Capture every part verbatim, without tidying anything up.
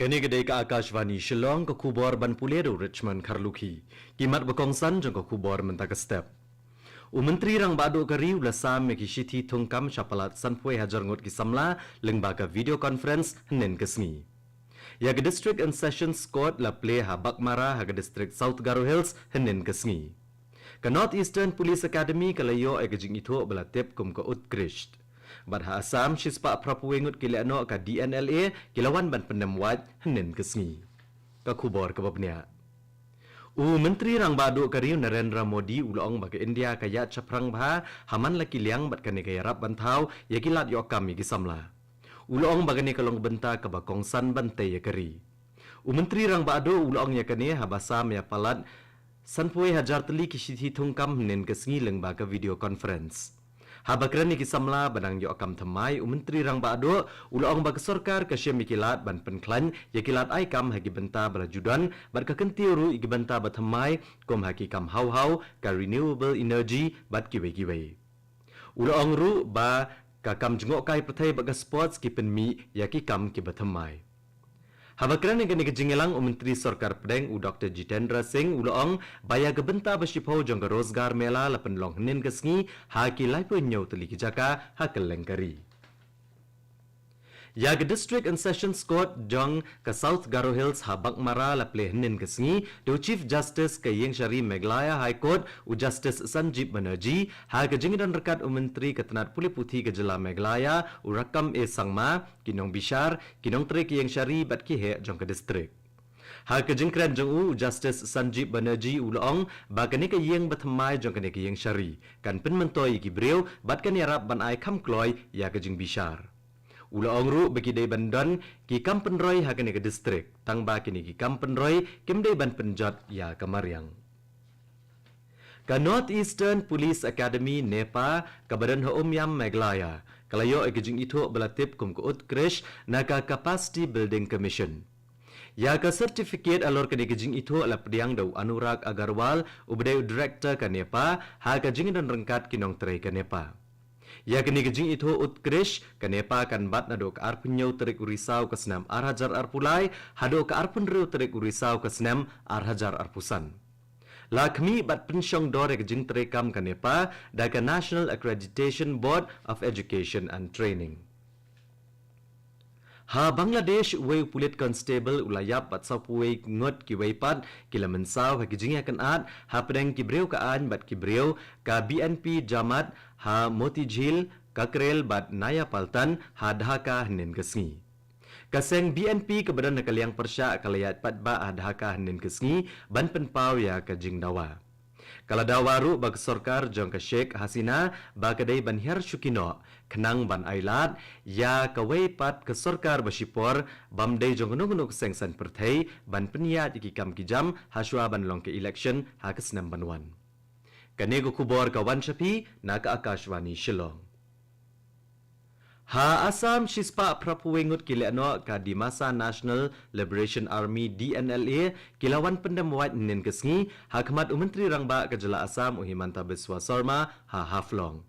Kane ka dei ka Akashvani Shillong, ka khubor ban pule da u Richmond Kharlukhi. Ki mat ba kongsan jong ka khubor mynta ka step. U Myntri Rangbah Duh ka ri u la sam ïa ki shithi thungkam sha palat sanphew hajar ngut ki samla lyngba ka video conference hynnin ka sngi. Ïa ka District and Sessions Court la plie ha Baghmara ha ka District South Garo Hills hynnin ka sngi. Ka North Eastern Police Academy ka la ïoh ïa ka jingithuh ba la tip kum ka Utkrishth. Bad ha Assam shispah phraphew ngut ki lehnoh ka D N L A ki la wan ban pyndem wait hynnin ka sngi. Ka khubor kaba bniah. U Myntri Rangbah Duh ka ri u Narendra Modi u la ong ba ka India ka ïaid shaphrang bha ha man la ki liang bad kane ka ïarap ban thaw ïa ki lad ïoh kam ïa ki samla. U la ong ba kane ka long bynta kaba kongsan ban tei ïa ka ri. U Myntri Rangbah Duh u la ong ïa kane haba sam ïa palat sanphew hajar tylli ki shithi thungkam hynnin ka sngi lyngba ka video conference. Haba kren ïa ki samla ba dang ïoh kam thymmai, u Myntri Rangbah Duh u la ong ba ka sorkar ka shim ïa ki lad ban pynkhlaiñ ïa ki lad ai kam ha ki bynta ba la ju don bad ka kyntiew ruh ïa ki bynta ba thymmai kum ha ki kam haw haw, ka renewable energy bad kiwei kiwei. U la ong ruh ba ka kam jngohkai pyrthei bad ka sports ki pynmih ïa ki kam kiba thymmai. Haba kren ïa kane ka jingïalang, u Myntri Sorkar Pdeng u Doctor Jitendra Singh u la ong ba ïa ka bynta ba shiphew jong ka Rozgar Mela la pynlong hynnin ka sngi ha ki laiphew hynñiew tylli ki jaka ha kylleng ka ri. Ïa ka District and Sessions Court jong ka South Garo Hills ha Baghmara la plie hynnin ka sngi da u Chief Justice ka Ïingshari Meghalaya High Court u Justice Sanjeeb Banerjee ha ka jingdon ryngkat u Myntri ka tnat pule puthi ka jylla Meghalaya u Rakkam A Sangma, ki nongbishar, ki nongtrei ka Ïingshari bad ki heh jong ka district. Ha ka jingkren jong u, u Justice Sanjeeb Banerjee u la ong ba kane ka ïing ba thymmai jong kane ka Ïingshari kan pynmyntoi ïa ki briew bad kan ïarap ban ai kham kloi ïa ka jingbishar. U la ong ruh ba ki dei ban don ki kam pynroi ha kane ka district, tang ba kine ki kam pynroi kim dei ban pynjot ïa ka mariang. Ka North Eastern Police Academy, NEPA, kaba don ha Umiam, Meghalaya, ka la ïoh ïa ka jingithuh ba la tip kum ka Utkrishth na ka Capacity Building Commission. Ïa ka certificate halor kane ka jingithuh la pdiang da u Anurag Agarwal uba dei u Director ka NEPA ha ka jingdon ryngkat ki nongtrei ka NEPA. Ïa kane ka jingithuh Utkrishth ka NEPA kan bat naduh ka arphew hynñiew tarik u Risaw ka snem ar hajar arphew lai haduh ka arphew hynriew tarik u Risaw ka snem ar hajar arphew san. La khmih bad pynshong dor ïa ka jingtrei kam ka NEPA da ka National Accreditation Board of Education and Training. Ha Bangladesh, uwei u pulit constable u la ïap bad sawphew wei ngut kiwei pat ki la mynsaw ha ki jingïakynad hapdeng ki briew ka aiñ bad ki briew ka B N P Jamaat ha Motijheel, Kakrel bad Nayapaltan ha Dhaka hynnin ka sngi. Ka seng B N P kaba don ha ka liang pyrshah ka la ïaid paidbah ha Dhaka hynnin ka sngi ban pynpaw ïa ka jingdawa. Ka la dawa ruh ba ka sorkar jong ka Sheikh Hasina ba ka dei ban hiar shuki noh khnang ban ailad ïa kawei pat ka sorkar ba shipor bym dei jong kano kano ka seng saiñ pyrthei ban pynïaid ïa ki kam ki jam hashwa ban long ka election ha ka snem ban wan. Kane ka khubor ka wan sha phi na ka Akashvani Shillong. Ha Assam, shispah phraphew wei ngut ki lehnoh ka Dimasa National Liberation Army, D N L A, ki la wan pyndem wait hynnin ka sngi ha khmat u Myntri Rangbah ka jylla Assam u Himanta Biswa Sarma ha Haflong.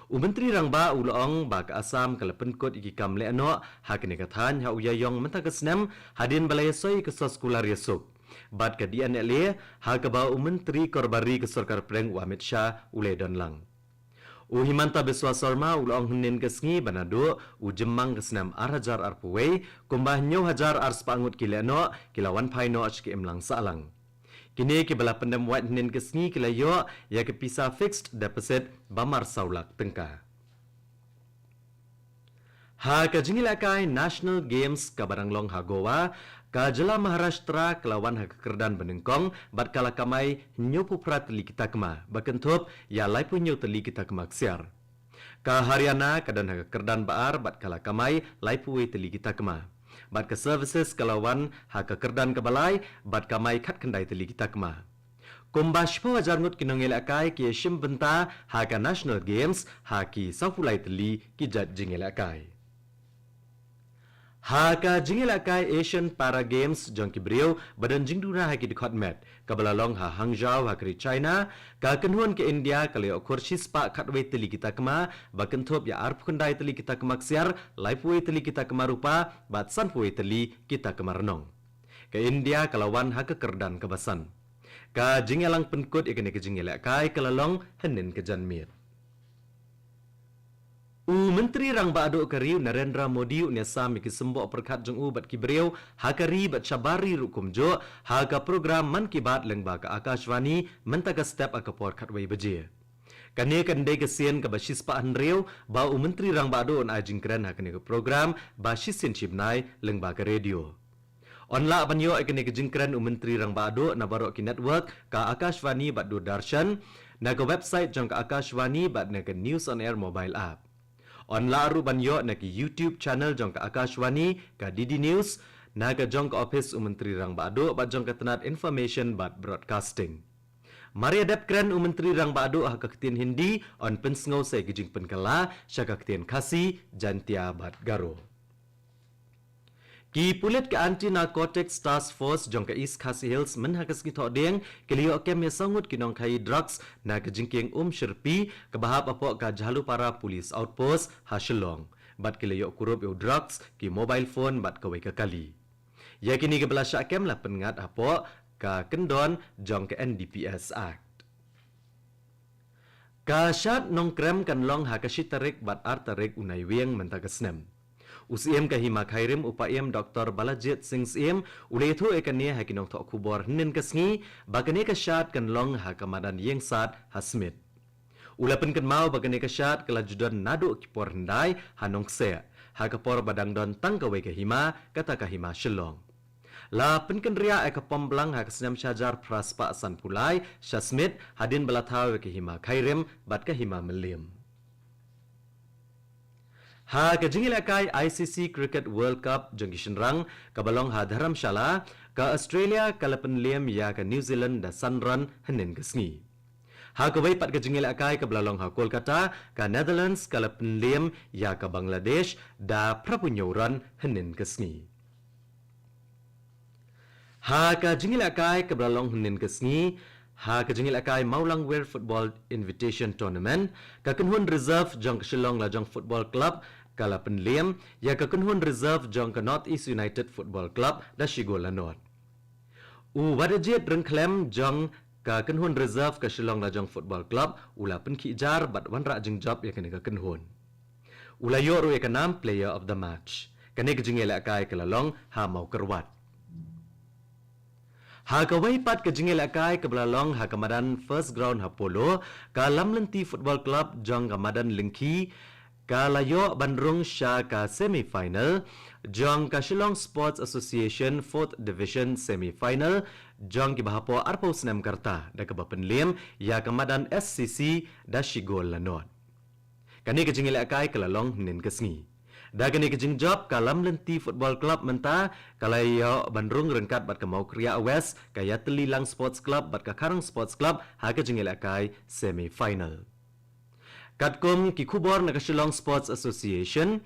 U Myntri Rangbah u la ong ba ka Assam ka la pynkut ïa ki kam lehnoh ha kane ka thaiñ ha u Ïaïong mynta ka snem hadien ba la ïasoi ïa ka soskular ïasuk bad ka D N L A, ha kaba u Myntri Korbari ka Sorkar Pdeng u Amit Shah u la ïadon lang. U Himanta Biswa Sarma u la ong hynnin ka sngi ba naduh u Jymmang ka snem ar hajar arphew wei, kumba hynñiew hajar arspah ngut ki lehnoh ki la wan phai noh sha ka imlang sahlang. Kine kiba la pyndem wait hynnin ka sngi ki la ïoh ïa ka pisa fixed deposit ba mar saw lak tyngka. Ha ka jingïalehkai National Games kaba dang long ha Goa, ka jylla Maharashtra ka la wan ha ka kyrdan banyngkong bad ka la kamai hynñiewphew phra tylli ki takma, ba kynthup ïa laiphew hynñiew tylli ki takma ksiar. Ka Haryana ka don ha ka kyrdan ba ar bad ka la kamai laiphew wei tylli ki takma. Bad ka Services ka la wan ha ka kyrdan kaba lai bad kamai khatkhyndai tylli ki takma. Kumba shiphew hajar ngut ki nongïalehkai ki ïashim bynta ha ka National Games ha ki sawphew lai tylli ki jait jingïalehkai. Ha ka jingïalehkai Asian Para Games jong ki briew ba don jingduna ha ki dkhot met, kaba la long ha Hangzhou ha ka ri China, ka kynhun ka India ka la ïoh khur shispah khatwei tylli ki takma, ba kynthup ïa arphew khyndai tylli ki takma ksiar, laiphew wei tylli ki takma rupa, bad sanphew wei tylli ki takma rnong. Ka India ka la wan ha ka kyrdan kaba san. Ka jingïalang pynkut ïa kane ka jingïalehkai ka la long hynnin ka janmiet. U Myntri Rangbah Duh ka ri u Narendra Modi un ïasam ïa ki symboh pyrkhat jong u bad ki briew ha ka ri bad shabar ri ruh kumjuh ha ka program Mann Ki Baat lyngba ka Akashvani mynta ka step ha ka por khatwei baje. Kane kan dei ka sien kaba shispah hynriew ba u Myntri Rangbah Duh un ai jingkren ha kane ka program ba shisien shibnai lyngba ka radio. Yn lah ban ïoh ïa kane ka jingkren u Myntri Rangbah Duh na baroh ki network ka Akashvani bad Doordarshan, na ka website jong ka Akashvani bad na ka News on Air mobile app. Yn lah ruh ban ïoh na ki YouTube channel jong ka Akashvani, ka D D News, na ka jong ka ophis u Myntri Rangbah Duh bad jong ka tnat Information bad Broadcasting. Mar ïa dep kren u Myntri Rangbah Duh ha ka ktien Hindi, yn pynsngew sa ïa ki jingpynkylla sha ka ktien Khasi, Jaintia bad Garo. Ki pulit ka Anti Narcotics Task Force jong ka East Khasi Hills mynha ka sngi Thohdieng ki la ïoh kem ïa saw ngut ki nongkhaii drugs na ka jingkieng Umshyrpi kaba hap hapoh ka Jhalupara Police Outpost ha Shillong. Bad ki la ïoh kurup ïa u drugs, ki mobile phone bad kawei ka kali. Ïa kine kiba la shah kem la pynngat hapoh ka kyndon jong ka N D P S Act. Ka shad Nongkrem kan long ha ka shi tarik bad ar tarik u Naiwieng mynta ka snem. U Syiem ka Hima Khyrim u Paiem Doctor Balajied Singh Syiem u la ïathuh ïa kane ha ki nongthoh khubor hynnin ka sngi ba kane ka shad kan long ha ka madan Ïengsad ha Smit. U la pynkynmaw ba kane ka shad ka la ju don naduh ki por hyndai ha Nongkseh, ha ka por ba dang don tang kawei ka hima, kata ka Hima Shillong. La pynkynriah ïa ka pom blang ha ka snem shihajar phra spah sanphew lai sha Smit, hadien ba la thaw ïa ka Hima Khyrim bad ka Hima Mylliem. Ha ka jingïalehkai I C C Cricket World Cup jong ki shynrang kaba long ha Dharamshala, ka Australia ka la pynliem ïa ka New Zealand da san run hynnin ka sngi. Ha kawei pat ka jingïalehkai kaba la long ha Kolkata, ka Netherlands ka la pynliem ïa ka Bangladesh da phraphew hynñiew run hynnin ka sngi. Ha ka jingïalehkai kaba la long hynnin ka sngi, ha ka jingïalehkai Mawlangwir Football Invitation Tournament, ka kynhun reserve jong ka Shillong Lajong Football Club ka la pynliem ïa ka kynhun reserve jong ka North East United Football Club da shi gol la nod. U Wadajied Ryngkhlem jong ka kynhun reserve ka Shillong Lajong Football Club u la pynkhih jar bad wanrah jingjop ïa kane ka kynhun. U la ïoh ruh ïa ka nam Player of the Match. Kane ka jingïalehkai ka la long ha Mawkyrwat. Ha kawei pat ka jingïalehkai kaba la long ha ka madan First Ground ha Polo, ka Lamlynti Football Club jong ka madan Lyngkhi ka la ïoh ban rung sha ka semi final jong ka Shillong Sports Association Fourth Division semi final jong kiba hapoh arphew snem ka rta da kaba pynliem ïa ka madan S C C da shi gol la nod. Kane ka jingïalehkai ka la long hynnin ka sngi. Da kane ka jingjop ka Lamlynti Football Club mynta ka la ïoh ban rung ryngkat bad ka Mawkyrwat West, ka Ïatylli Lang Sports Club bad ka Kharang Sports Club ha ka jingïalehkai semi final. Katkum ki khubor na ka Shillong Sports Association,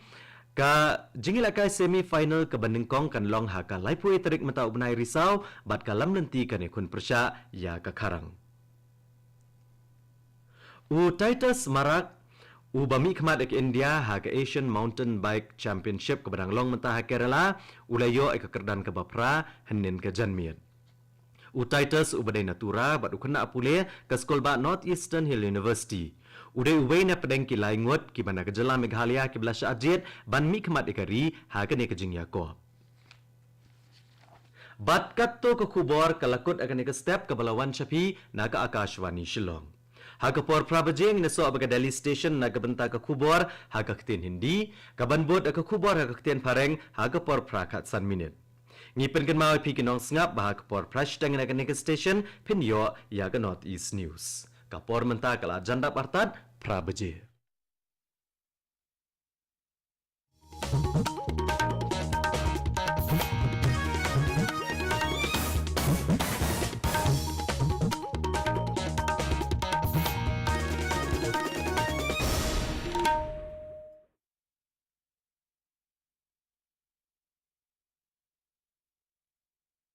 ka jingïalehkai semi final kaba nyngkong kan long ha ka laiphew tarik mynta u bnai Risaw bad ka Lamlynti kan ïakhun pyrshah ïa ka Kharang. U Titus Marak, uba mihkhmat ïa ka India ha ka Asian Mountain Bike Championship kaba dang long mynta ha Kerala, u la ïoh ïa ka kyrdan kaba phra hynnin ka janmiet. U Titus uba dei na Tura bad u khynnah pule ka skul bah North Eastern Hill University. U dei uwei na pdeng ki lai ngut kiba na ka jylla Meghalaya kiba la shah jied ban mihkhmat ïa ka ri ha kane ka jingïakop. Bad katto ka khubor ka la kut ha kane ka step kaba la wan sha phi na ka Akashvani Shillong. Ha ka por phra baje ngin ïasoh bad ka Delhi Station na ka bynta ka khubor ha ka ktien Hindi, kaban bud ha ka khubor ha ka ktien Phareng ha ka por phra khatsan minit. Ngi pynkynmaw ïa phi ki nongsngap ba ha ka por phra shiteng na kane ka station phin ïoh ïa ka North East News. Ka por mynta ka la jan dap artat phra baje.